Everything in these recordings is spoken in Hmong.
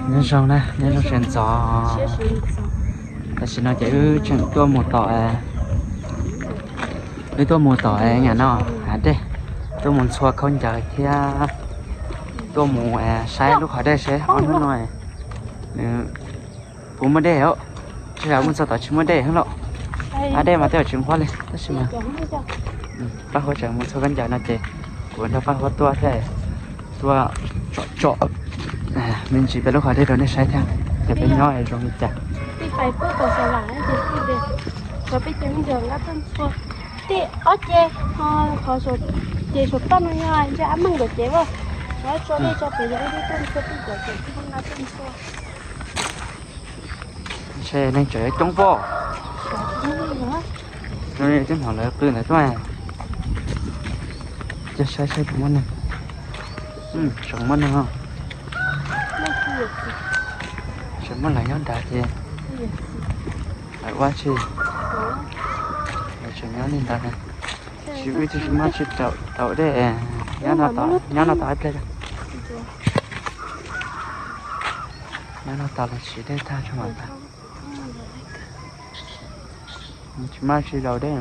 Nyob zoo na, nyob zoo sawv ntxov. Tam sim no ces wb tseem tuaj mus tom, wb tuaj mus tom nim no hav dej, tuaj mus ntxhua khaub ncaws thiab tuaj mus saib lub qhov dej seb ob hnub no nws puas muaj dej os. Tsis yog mus txog tom tsis muaj dej heev los, ab dej mas tej zaum tsis nqhuab li tab sis mas Paj Huab tseem mus ntxhua khaub ncaws no ces kuv nrog Paj Huab tuaj thiab, tuaj tsom tsom me ntsis peb lub qhov dej rau nej saib thiab tias peb nyob zoo li cas. Tej ob ce, ces saum toj no yog ntshe ab meej nkawd cev as, lawv tso dej tso pem yog ib lub tuaj ntxhua tij kom ces tij hoob nab tuaj ntxhua. Ntshe neeg tseem yuav coob pob. Twb hnov lawv qw ntawd tuaj. Cia saib saib puas muaj neeg. Tseem muaj neeg os. Tseem muaj lawv nyob nrad ces lawv ua tsi, lawv tseem nyob li ntawd. Tsis, wb twb tsis muaj tsis tau dej, nyob no tau ib pliag. Nyob no tau los siv dej tag tso mam tag. Tsis muaj tsis tau dej.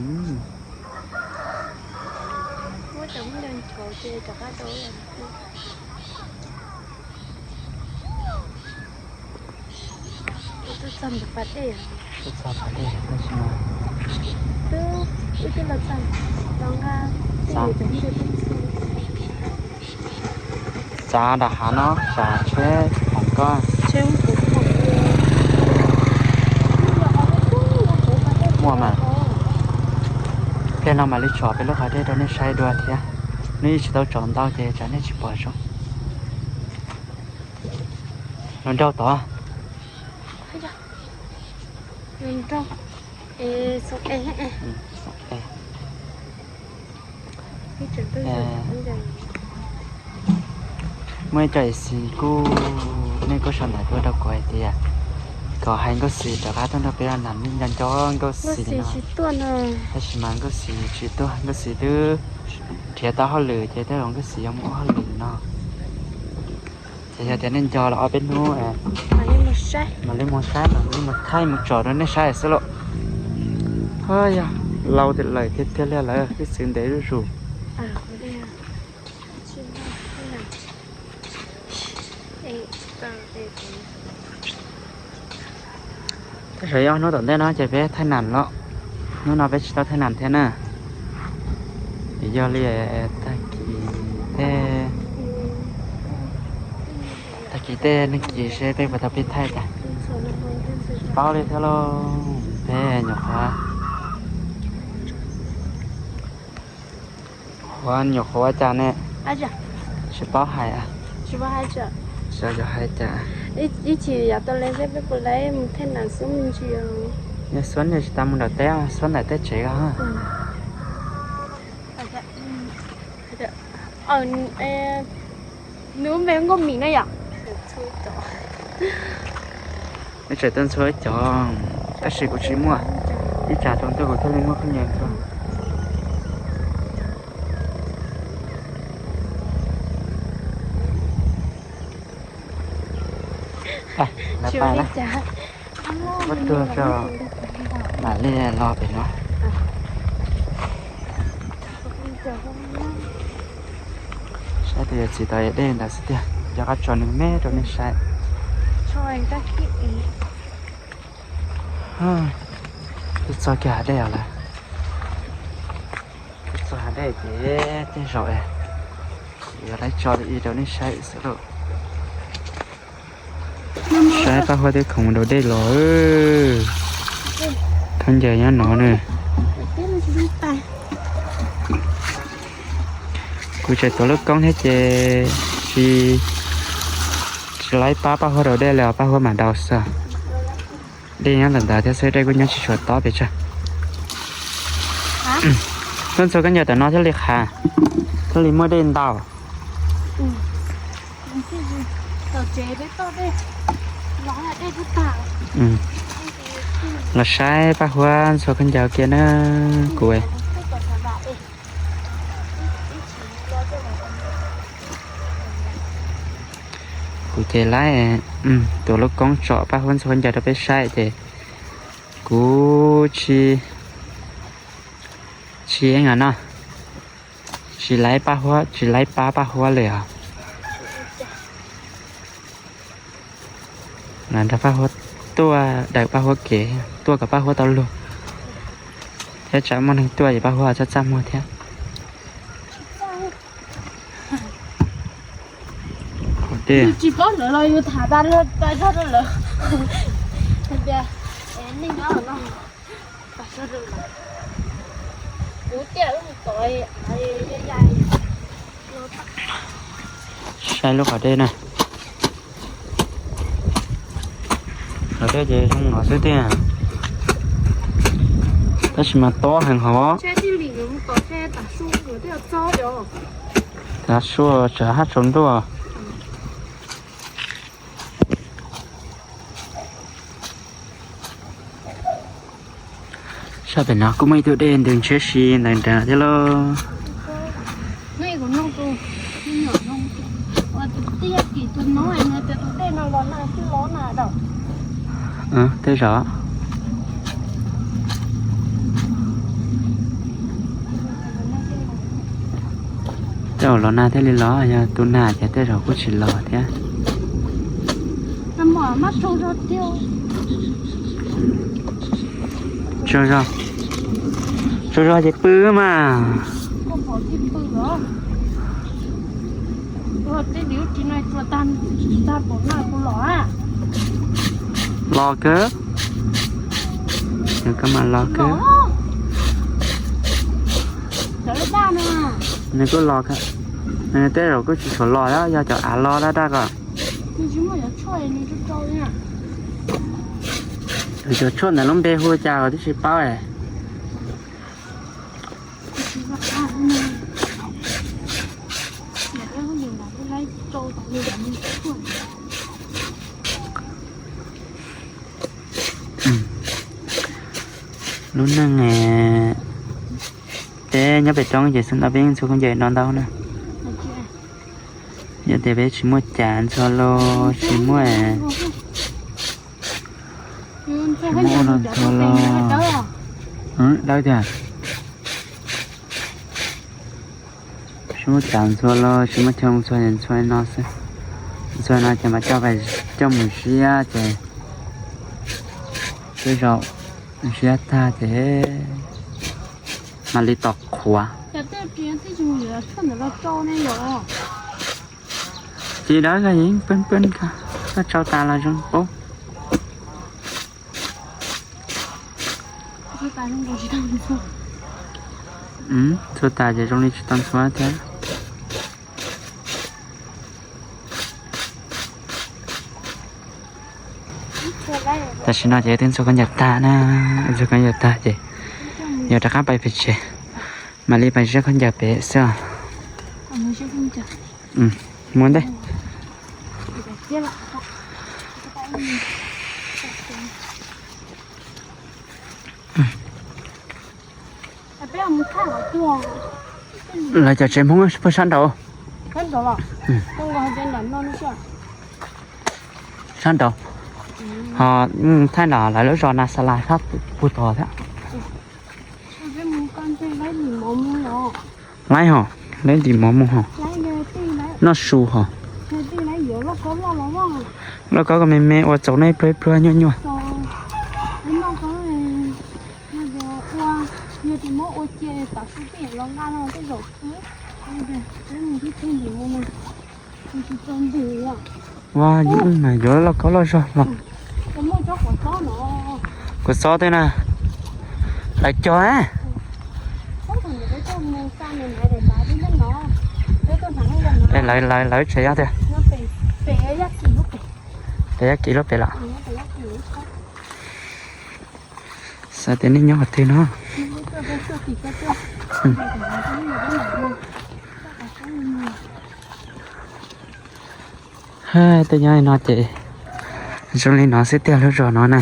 Tuaj txog pas dej, tab sis mas txav nram hav no, tsav tsheb khoom koj. Muaj mas. Pliag no mam li tsom peb lub qhov dej rau nej saib dua thiab. Nws yeej tsis tau tsom ntau ces tsam nej tsis pom zoo. Los nraug tod. Muaj ib co ib xis kuj, nej kuj sau ntawv tuaj rau kuv hais tias kom hais Nkauj Xis rov qab tuaj nrog peb ua nam, nco nco Nkauj Xis no. Tab sis mas Nkauj Xis tsis tuaj, Nkauj Xis twb nrhiav tau hauj lwm ces tej zaum Nkauj Xis yuav mus ua hauj lwm no. Ces yog tias nej nco los ob peb hnub mam li mus saib, mam li mus thaij mus tsom rau nej saib xwb lauj. Yog laus tiag lawm tiag tiag li lawm, ib txwv ntev zuj zus. Tej zaum ib ob hnub tom ntej no ces peb thaij nam los, hnub no peb tsis tau thaij nam thiab na. Yog li tag kis tej, tag kis tej neeg kis seb peb puas tau pib thaij cas. Tsis paub li thiab lauj, peb nyuam qhuav, qhuav nyuam qhuav ua cas ne, tsis paub hais, tsis paub hais cas. Yog xuab nej tsis tas mus nram teb, xuab ntawm tej tsev ko. Nws me Nkauj Mim na yom. Nws tseem tuaj ntxhua ib cov, tab sis kuv tsis muaj, ib tsam tsaus ntuj kuv thiaj li muaj khaub ncaws ntxhua. Lawv pais lawm, kuv tuag tso, mam li los pem no. Saib tus yawm txiv tod dej ntawd xwb tiag, cov qab tso nws me rau nej saib. Twb txog kiag hav dej os lawm. Twb txog hav dej ces tej zaum yuav tso li rau nej saib xwb lauj. Saib Paj Huab twb khoom mus daus dej los. Khaub ncaws nyob no na. Kuv tseem tuav lub koob thiab ces tsis, tsis laib pab Paj Huab daus dej li os, Paj Huab mam daus xwb. Dej nyob ntawm ntawd thiab xwb, dej kuj nyob tsis tshua tob pes tsawg. Tuaj ntxhua khaub ncaws tom no thiaj li qhav, thiaj li muaj dej ntau. Los saib Paj Huab ntxhua khaub ncaws kiag na kuv. Kuv ces laib tuav lub koob tsom paj huab ntxhua ncaws rau peb saib ces kuv tsis, tsis no, tsis laib paj huab, tsis laib pab paj huab li os. Los nrog paj huab tuaj, daws paj huab kev, tuaj kom paj huab tau luag, thiab tsam muaj neeg tuaj ces paj huab txaj txaj muag thiab. Tsis paub lawv los yus tham tas luag tas zog rau lawv tias, saib lub qhov dej na. Qhov dej ces zoo no xwb tiag, tab sis mas tob heev hos. Tav su tsam haj tsaus ntuj. Sab pem no kuj muaj ib tug dej ntws ntshiab si ntawd nrad thiab lauj. Tej zaum tej zaum los nag thiaj li los, yog tus nag ces tej zaum kuj tsis los thiab. Tsaug zog, tsaug zog ces pw mas. Los kawg, nws kuj mas los kawg. Nws kuj los, nws tej zaum kuj tsis tshua los, yog cov av los daj daj ko. Cov tshuaj ntawd lub npe hu cas os twb tsis paub. Lub neej peb nyob pem roob ces xwb ntau peb yeej ntxhua khaub ncaws no ntau na. Yog tias peb tsis muaj cas ntxhua los tsis muaj, tsis muaj ua los ntxhua los dawb tiag. Tsis muaj cas ntxhua los tsis muaj chaw ntxhua, ntxhua no xwb. Ntxhua no ces mas coj, coj mus ziab ces tej zaum ziab tag ces mam li tos qhuav. Ces dawb yeej peb peb, koj tsau tas los zoo pub. Ntxhua tas ces zoo li tsis tau ntxhua thiab. Tam sim no ces twb ntxhua khaub ncaws tag na, ntxhua khaub ncaws tag ces yuav rov qab pais pem tsev, mam li pais ziab khaub ncaws pem xwb. Muab ntej. Lawv cov tsev Hmoob puag sab nraud. Sab nraud. Ho thaij nram lawv lub zos Na Xa Las sab puag tod thiab. Laib hos, laib ntim mov mus hos. Noj su hos. Lauj kaub koj me me ua txaus nej pluag ib pluag nyuaj nyuaj. Ua, yuav lauj kaub loj zog los. Kuv txob tej na. Lawv cog, lawv, lawv tsev yog tiag. Pem Yaj Kim lub pem los. Xav tias nej nyob qhov twg no. Tej nyob li no ces zoo li no xwb tiag lub zos no na.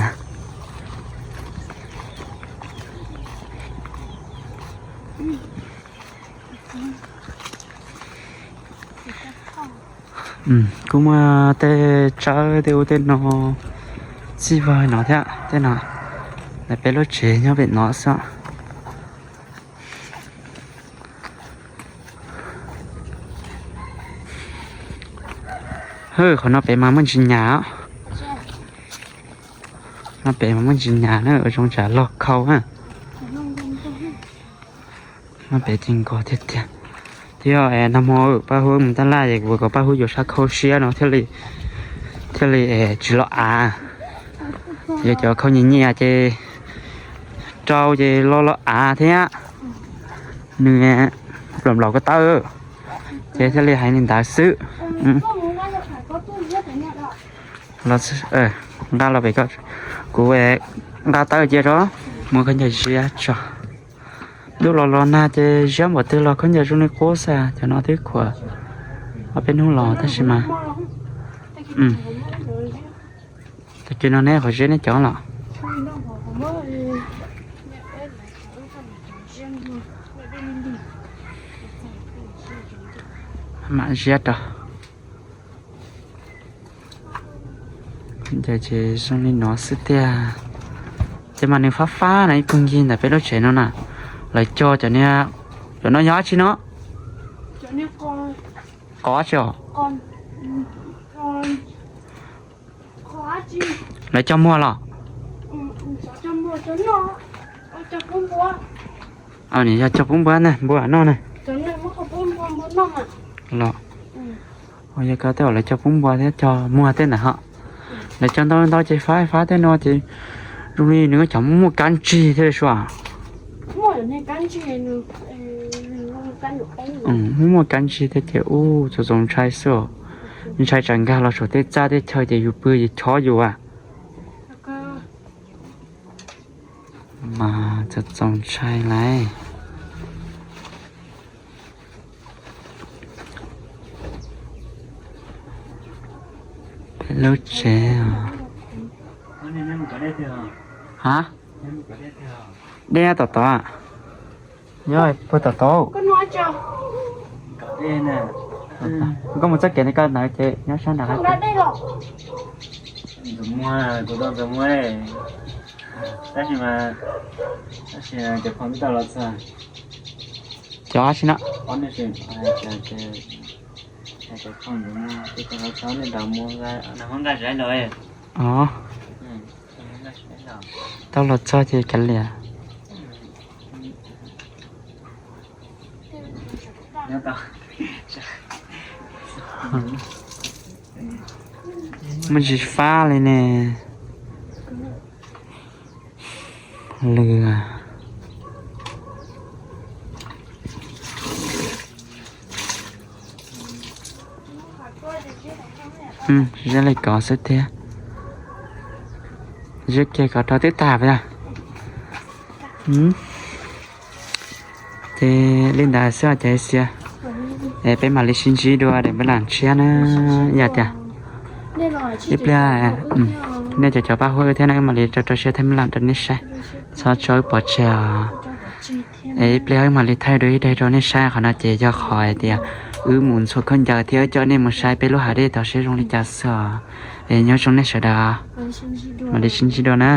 Kuj muaj tej tsawb tej ub tej no txij vag no thiab tej no. Lawv peb lub tsev nyob pem no xwb. Hwb, qhov no pem mas muaj ntsis nyas. No pem mas muaj ntsis nyas na, ua zoo tsam log khau na. No pem ces nkos tiag tiag. Thiab nag hmo Paj Huab mus taj laj es kuv kom Paj Huab yuav sab khau siab no thiaj li, thiaj li tsis loj av. Yog cov khau nyias nyias ces rau ces loj loj av thiab. Nws nplaum nplaum ko taw, ces thiaj li hais li ntawd xwb. Nqa los pem, kuv nqa taw cia rau, muab khaub ncaws ziab tso. Ntuj los los nag ces ziab npaum twg los khaub ncaws zoo li qub xwb, cov no twb khuam ob peb hnub los tab sis mas. Tag kis no neb qhov ziab neb cov los? Mam ziab rau. Ces zoo li no xwb tiag. Ces mas nws fab fab na ib pawg ncig ntawm peb lub tsev no na. Lawv cog cov niag, cov no yog dab tsi no? Qos tsi os? Lawv cog muag los? Nws yog cog pub npua na, npua noj na. Los, yog ko tej uas lawv cog pub npua thiab cog muag tej ntawd ho. Lawv cog ntau ntau ces fab fab tej no ces zoo li nws cov muaj kab ntsig thiab sua. Muaj muaj kab ntsig thiab ces ub txaus txaus ntshai xwb. Ntshai tsam nkag los saum tej txaj tej chaw ces yus pw ces chob yus a. Mas txaus txaus ntshai lauj. Peb lub tsev. Ha? Dej nyob tom tod. Nyob puag tom tod. Koj mus txoj kev no koj ntawd ces nyob sab nrad. Tus muag, tus tau tus muag, tab sis mas, tab sis cov phom twb tau los txog. Cov tsi no? Cov phom ntawd twb tau los txog, nws nram muag, nws muab nqa zais los. Tau los txog ces kav liam. Muaj ntsis fab li ne. Lwm. Ziab li kov xwb thiab. Ziab kiag kov rau twb tag puas yog? Ces li ntawd xwb cov xiab. Es peb mam li sib ntsib dua daim npaj lam tshiab na, yog tias ib pliag nej cov cov pab huab thiab na, wb mam li rau rau siab thaij npaj lam rau nej saib. Txhob tso wb pov tseg os. Es ib pliag wb mam li thaij dua ib daim rau nej saib. Qhov no ces yog qhov hais tias wb mus ntxhua khaub ncaws thiab wb coj nej mus saib peb lub hav dej tod seb zoo li cas xwb os. Es nyob zoo nej sawv daws, mam li sib ntsib dua na.